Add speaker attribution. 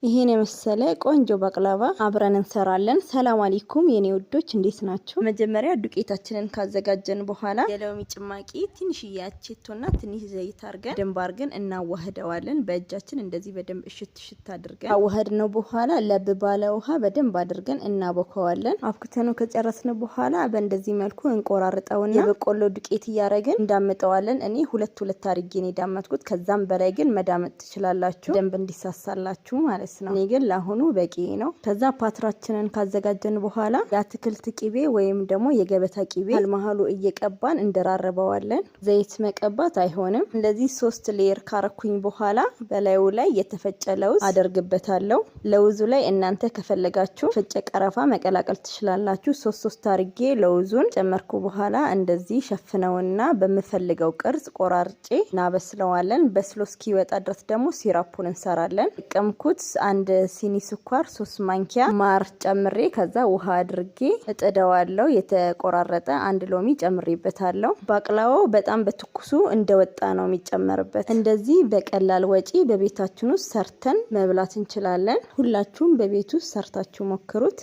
Speaker 1: ይሄን የመሰለ ቆንጆ በቅላባ አብረን እንሰራለን። ሰላም አለይኩም የኔ ውዶች፣ እንዴት ናቸው? መጀመሪያ ዱቄታችንን ካዘጋጀን በኋላ የሎሚ ጭማቂ፣ ትንሽዬ አቼቶና ትንሽ ዘይት አድርገን በደንብ አድርገን እናዋህደዋለን። በእጃችን እንደዚህ በደንብ እሽት እሽት አድርገን አዋህድነው በኋላ ለብ ባለ ውሃ በደንብ አድርገን እናቦከዋለን። አብክተነው ከጨረስን በኋላ በእንደዚህ መልኩ እንቆራርጠውና የበቆሎ ዱቄት እያደረግን እንዳምጠዋለን። እኔ ሁለት ሁለት አድርጌ ነው የዳመጥኩት። ከዛም በላይ ግን መዳመጥ ትችላላችሁ፣ ደንብ እንዲሳሳላችሁ ማለት ነው። እኔ ግን ለአሁኑ በቂ ነው። ከዛ ፓትራችንን ካዘጋጀን በኋላ የአትክልት ቂቤ ወይም ደግሞ የገበታ ቂቤ መሀሉ እየቀባን እንደራረበዋለን። ዘይት መቀባት አይሆንም። እንደዚህ ሶስት layer ካረኩኝ በኋላ በላዩ ላይ የተፈጨ ለውዝ አደርግበታለሁ። ለውዙ ላይ እናንተ ከፈለጋችሁ ፈጨ ቀረፋ መቀላቀል ትችላላችሁ። ሶስት ሶስት አርጌ ለውዙን ጨመርኩ በኋላ እንደዚህ ሸፍነውና በምፈልገው ቅርጽ ቆራርጬ እናበስለዋለን። በስሎ እስኪወጣ ድረስ ደግሞ syrup ኡን እንሰራለን። ቀምኩት አንድ ሲኒ ስኳር፣ 3 ማንኪያ ማር ጨምሬ ከዛ ውሃ አድርጌ እጥደዋለሁ። የተቆራረጠ አንድ ሎሚ ጨምሬበታለሁ። ባቅላዋው በጣም በትኩሱ እንደወጣ ነው የሚጨመርበት። እንደዚህ በቀላል ወጪ በቤታችን ውስጥ ሰርተን መብላት እንችላለን። ሁላችሁም በቤት ውስጥ ሰርታችሁ ሞክሩት።